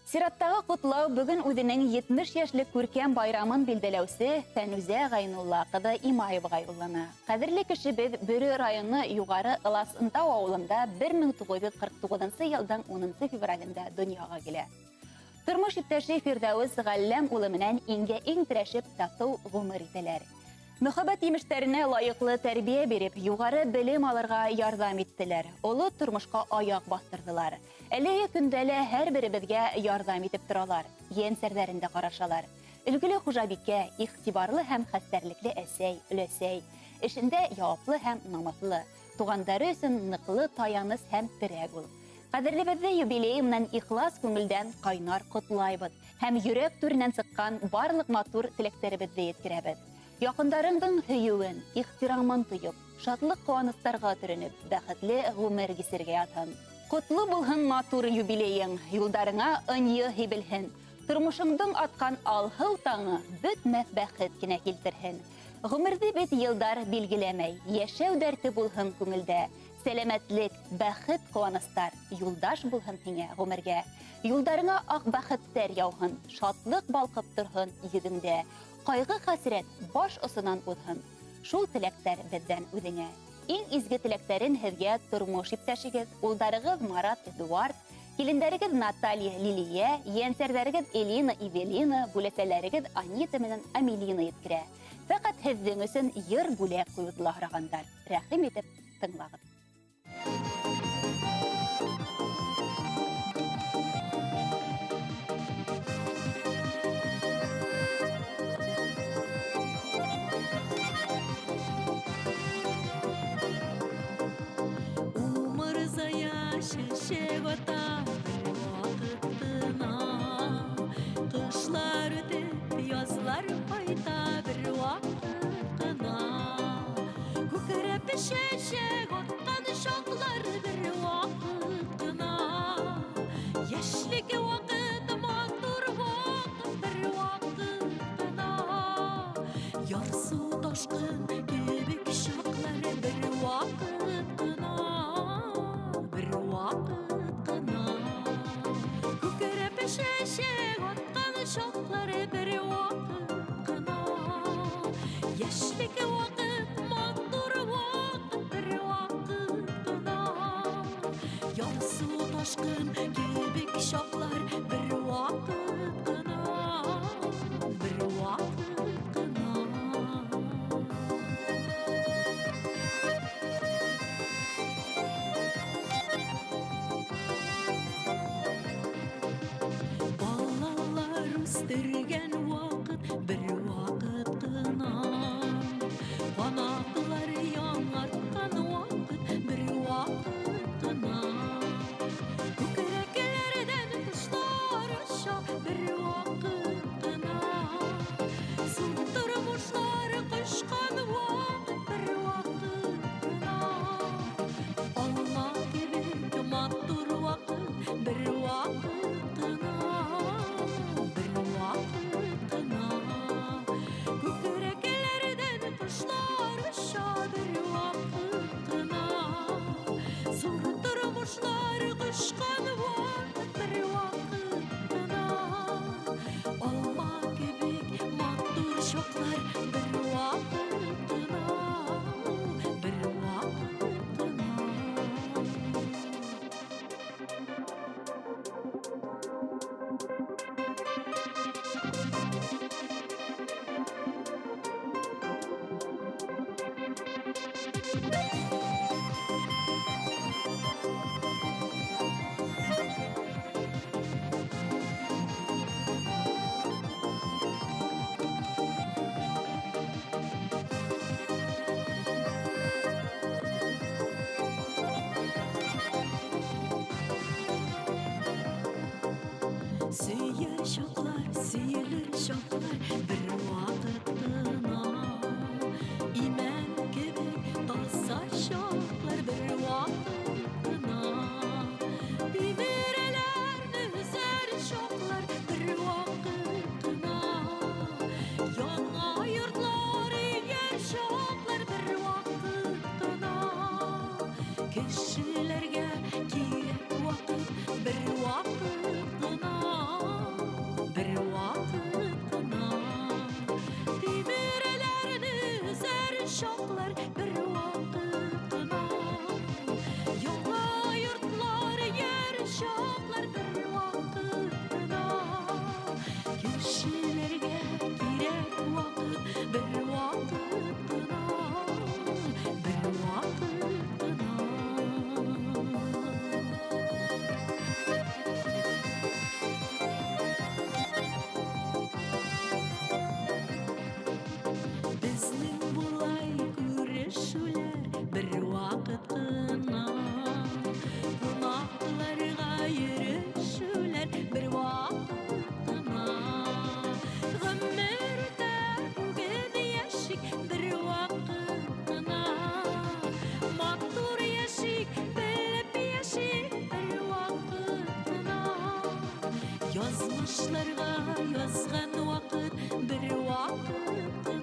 Сираттағы ҡотлау бөгөн үҙенең 70 йәшлек күркәм байрамын билдәләүсе Фәнүзә Ғәйнулла ҡыҙы Имаеваға юллана. Ҡәҙерле кешебеҙ Бөрө районы Юғары Ыласынтау ауылында 1949 йылдың 10 февралендә донъяға килә. Тормош иптәше Фирҙәүес Ғәлләм улы менән иңгә иң терәшеп татыу ғүмер итәләр. Мөхәббәт емештәренә лайыҡлы тәрбиә биреп, юғары белем алырға ярҙам иттеләр. Оло тормошҡа аяҡ баҫтырҙылар. Әлеге көндә лә һәр беребеҙгә ярҙам итеп торалар, ейәнсәрҙәрен дә ҡарашалар. Өлгөлө хужабикә, иғтибарлы һәм хәстәрлекле әсәй, өләсәй, эшендә яуаплы һәм намыҫлы, туғандары өсөн ныҡлы таяныс һәм терәк ул. Ҡәҙерлебеҙҙе юбилейы менән ихлас күңелдән ҡайнар ҡотлайбыҙ һәм йөрәк түренән сыҡҡан барлыҡ матур теләктәребеҙҙе еткерәбеҙ. Яҡындарыңдың һөйөүен, ихтирамын тойоп, шатлыҡ-ҡыуаныстарға төрөнөп, бәхетле ғүмер кисергә яҙһын. Ҡотло булһын матур юбилейың, юлдарыңа ынйы һибелһен. Тормошоңдоң атҡан алһыу таңы бөтмәҫ бәхет кенә килтерһен. Ғүмерҙе бит йылдар билгеләмәй, йәшәү дәрте булһын күңелдә. Сәләмәтлек, бәхет, ҡыуаныстар юлдаш булһын һиңә ғүмергә. Юлдарыңа аҡ бәхеттәр яуһын, шатлыҡ балҡып торһон йөҙөңдә. Ҡайғы-хәсрәт баш осонан уҙһын. Шул теләктәр беҙҙән үҙеңә. Иң изге теләктәрен һеҙгә тормош иптәшегеҙ, улдарығыҙ Марат, Эдуард, килендәрегеҙ Наталья, Лилия, ейәнсәрҙәрегеҙ Элина, Эвелина, бүләсәләрегеҙ Анита менән Амелина еткерә. Фәҡәт һеҙҙең өсөн йыр бүләк ҡуйыуҙы ла һорағандар. Рәхим итеп тыңлағыҙ. Чәчәк ата бер вакыт кына, Кышлар үтеп, язлар кайта бер вакыт кына. Күкрәп чәчәк аткан чаклар бер вакыт кына. Яшьлек вакыт, матур вакыт бер вакыт кына. Ярсу ташкын кебек чаклар бер вакыт кына. Бер вакыт кына. Күкрәп чәчәк аткан чаклар бер вакыт кына. Яшьлек вакыт, матур вакыт бер вакыт кына. Ярсу ташкын кебек чаклар бер вакыт кына. Бер вакыт кына. Балалар үстергән вакыт бер вакыт кына. Канатлар яңарткан вакыт бер вакыт кына. Күкрәкләрдән кошлар оча бер вакыт кына. Зур тормышлар кочкан вакыт бер вакыт кына. Алма кебек матур вакыт бер вакыт кына. Бер вакыт кына. Күкрәкләрдән кошлар оча бер вакыт кына. Зур тормышлар кочкан вакыт бер вакыт кына. Алма кебек матур чаклар бер вакыт кына. Бер вакыт кына. Сөяр чаклар, сөелер чаклар бер вакыт кына. Имән кебек таза чаклар бер вакыт кына. Тимерләрне өзәр чаклар бер вакыт кына. Яңа йортлар өяр чаклар бер вакыт кына. Кешеләргә кирәк вакыт бер вакыт кына. Кешеләргә кирәк вакыт, бер вакыт кына, бер вакыт кына. Безнең болай күрешүләр бер вакыт кына, Кунакларга йөрешүләр бер вакыт кына. Гомер үтә, бүген яшик бер вакыт кына. Матур яшик, белеп яшик бер вакыт кына. Язмышларга язган вакыт бер вакыт.